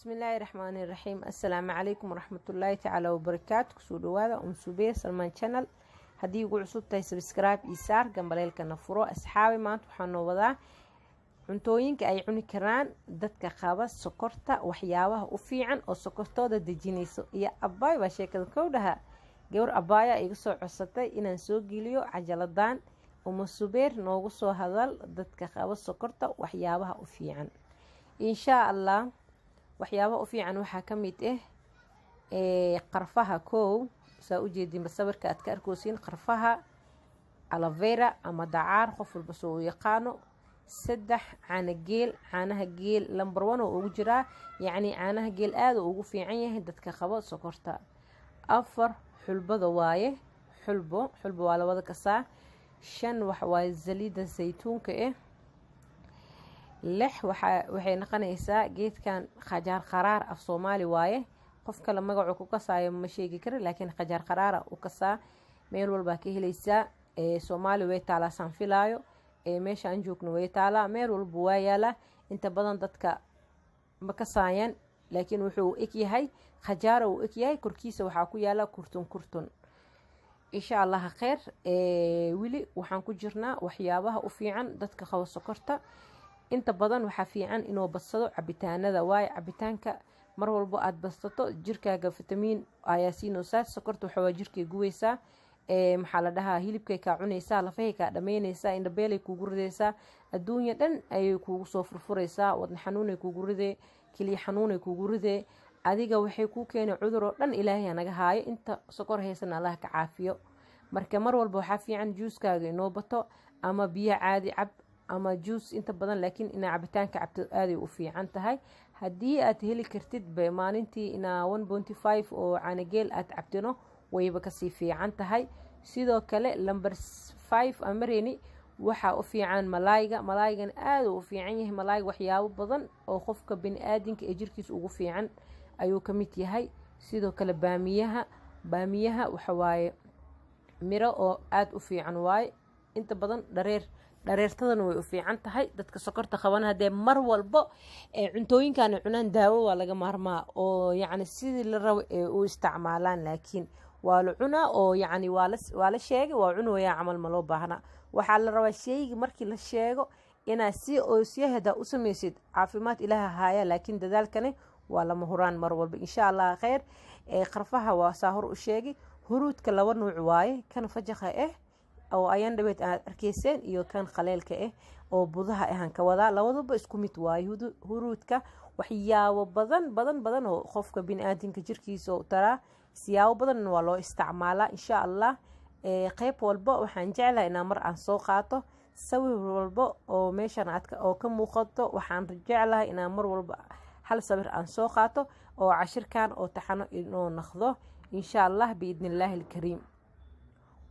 Bismillaahi raxmaani raxiim. Assalaamu calaykum waraxmatullaahi tacaala wabarakaatu. Kusoo dhawaada Subeer Salmaan Channel. Haddii ugu cusub tahay, subscribe iyo saar, gambaleelkana furo. Asxaabi, maanta waxaa noo wadaa cuntooyinka ay cuni karaan dadka qaba sokorta, waxyaabaha u fiican oo sokortooda dejinayso. Iyo abaay baa sheekada kow dhaha. Gabar abaaya iga soo codsatay inaan soo geliyo cajaladan: "Uma Subeer, noogu soo hadal dadka qaba sokorta waxyaabaha u fiican." Inshaa Allah, waxyaabaha u fiican waxaa ka mid ah qarfaha. Kow, saa ujeedinba sawirka aad ka arkoosiin, qarfaha, aloe vera ama dacaar, qof walba soo u yaqaano. Saddex, caana geel. Caanaha geel number one oo ugu jiraa, yacni caanaha geel aada ugu fiican yahay dadka qabo sokorta. Afar, xulbada waaye, xulbo. Xulbo waa labada kasaa. Shan, waxa waaye saliidda saytuunka ah. Lix, waxay noqonaysaa geedkan khajaar qaraar, af Soomaali waaye. Qof kale magacuu ku kasaayo ma sheegi kara, laakiin khajaar qaraara u kasaa. Meel walbaa ka helaysaa. Soomaali way taalaa saan filaayo, meesha aan joogno way taalaa, meel walba waa yaalaa. Inta badan dadka ma kasaayaan, laakiin wuxuu eg yahay khajaara uu eg yahay. Korkiisa waxaa ku yaala kurtun kurtun. Insha Allah kheyr. Weli waxaan ku jirnaa waxyaabaha u fiican dadka qabo sokorta. Inta badan waxaa fiican inuu badsado cabitaanada, waayo cabitaanka mar walbo aada badsato, jirkaaga fitamiin ayaa siinaysaa. Sokorta waxawaa jirkay gubaysaa, maxaa la dhahaa, hilibkay kaa cunaysaa, lafahay kaa dhameynaysaa, indhabeelay kuugu ridaysaa, adduunya dhan ayay kuugu soo furfuraysaa, wadna xanuunay kuugu ridee, keliya xanuunay kuugu ridee, adiga waxay kuu keenay cudur oo dhan. Ilaahay hanaga haayo, inta sokor haysana Allah ka caafiyo. Marka mar walba waxaa fiican juuskaaga inoo bato, ama biyo caadi cab ama juus inta badan, laakiin inaa cabitaanka cabto aaday u fiican tahay. Haddii aad heli kartid ba maalintii inaa 1.5 oo caanageel aad cabtino, wayba kasii fiican tahay. Sidoo kale, number 5 amareni, waxaa u fiican malaayga. Malaaygana aada u fiican yahay. Malaayga waxyaabo badan oo qofka bini-aadinka ee jirkiisa ugu fiican ayuu ka mid yahay. Sidoo kale baamiyaha. Baamiyaha waxawaaye miro oo aada u fiican waaye. Inta badan dhareer dhareertadana way u fiican tahay. Dadka sokorta qabana haddee mar walbo ee cuntooyinkan cunaan, daawo waa laga maarmaa, oo yacni sidii la rabo ee u isticmaalaan. Laakiin waa la cunaa oo yacni waa la sheegay, waa cunayaa camal ma loo baahna. Waxaa la rabaa sheygi markii la sheego inaad si oo siyahada u samaysid. Caafimaad Ilaaha haaya, laakiin dadaalkani waa lama huraan mar walba. Insha Allah kheyr. Qarfaha waa saa hor u sheegay. Huruudka laba nuuc waaye: kan fajaqa ah oo ayaan dhaweed aad arkeyseen iyo kan khaleelka ah oo budaha ahaan ka wadaa. Labaduba isku mid waaye. Huruudka waxyaabo badan badan badan oo qofka bini-aadinka jirkiisa u taraa, siyaabo badanna waa loo isticmaalaa. Insha Allah, qeyb walba waxaan jeclahay inaa mar aan soo qaato. Sawir walba oo meeshan aad oo ka muuqato, waxaan jeclahay inaa mar walba hal sawir aan soo qaato oo cashirkan oo taxano inoo noqdo, insha Allah biidni illaahi alkariim.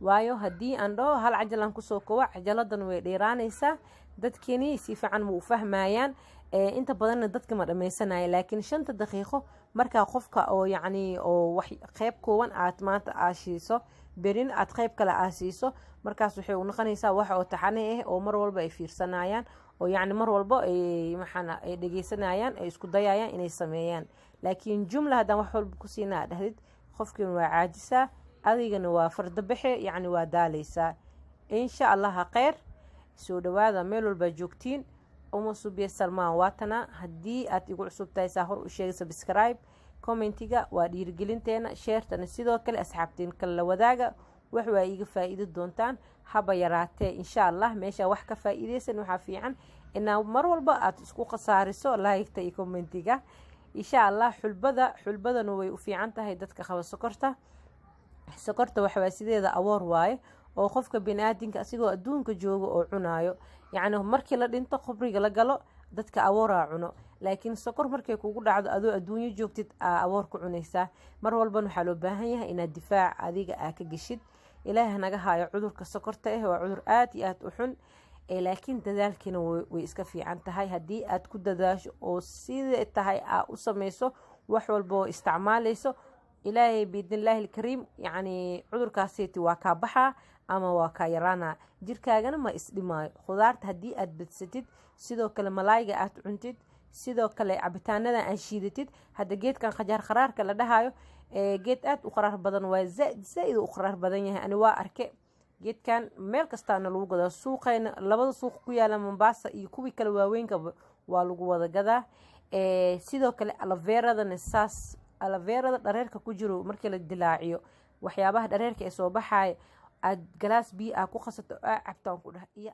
Waayo, haddii aan dhaho hal cajalaan kusoo kobo, cajaladan way dheeraanaysaa, dadkini si fiican ma u fahmayaan, inta badanna dadka ma dhammaysanaya. Laakiin 5-ta daqiiqo markaa qofka oo yacni oo wax qeyb kooban aad maanta aa siiso, berin aad qeyb kale aa siiso, markaas waxay u noqonaysaa wax oo taxane ah oo mar walba ay fiirsanayaan, oo yacni mar walba ay maxaana ay dhegeysanayaan, ay isku dayayaan inay sameeyaan. Laakiin jumla haddaan wax walba ku siinaa dhahdid, qofkin waa caajisaa, adigana waa fardabaxe, yacni waa daaleysaa. Insha Allaha kheyr. Soo dhawaada meel walbaa joogtiin. Uma Subiya Salmaan waatana. Haddii aad igu cusub tahay, saa hor u sheegay, subscribe, commentiga waa dhiirigelinteena, share-tana sidoo kale asxaabtiin kale la wadaaga. Wax waa iiga faa-iidi doontaan haba yaraatee, insha Allah. Meesha wax ka faa-iideysan, waxaa fiican inaa mar walba aad isku khasaariso like-ta iyo commentiga, insha Allah. Xulbada, xulbadana way u fiican tahay dadka qaba sokorta. Sokorta waxawaa sideeda awoor waaye oo qofka bini-aadinka asigoo adduunka jooga oo cunaayo. Yacni markii la dhinto, qabriga la galo, dadka awooraa cuno. Laakiin sokor markay kugu dhacdo adoo adduunyo joogtid, aa awoor ku cunaysaa. Mar walbana waxaa loo baahan yahay inaad difaac adiga aa ka geshid. Ilaah naga haayo cudurka sokorta ah, waa cudur aada iyo aada u xun. Laakiin dadaalkiina way iska fiican tahay. Haddii aad ku dadaasho oo sida tahay aa u sameyso, wax walba oo isticmaaleyso, Ilaahay biidnillaahi alkariim, yacni cudurkaaseti waa kaa baxaa ama waa kaa yaraanaa, jirkaagana ma isdhimaayo. Khudaarta haddii aad badsatid, sidoo kale malaayga aad cuntid. Sidoo kale cabitaanada aan shiidatid, hadda geedkan qajaar kharaarka la dhahayo, geed aada u qaraar badan waa, zaaid zaaid u qaraar badan yahay. Ani waa arke geedkan meel kastaana lagu gadaa, suuqayna labada suuq ku yaala Mombasa iyo kuwii kale waaweynkaba waa lagu wada gadaa. Sidoo kale aloe veradana saas, aloe verada dhareerka ku jiro markii la dilaaciyo, waxyaabaha dhareerka ee soo baxaaya, aad galaas biyo ah ku qasato, aa cabtaan ku dhah iyo.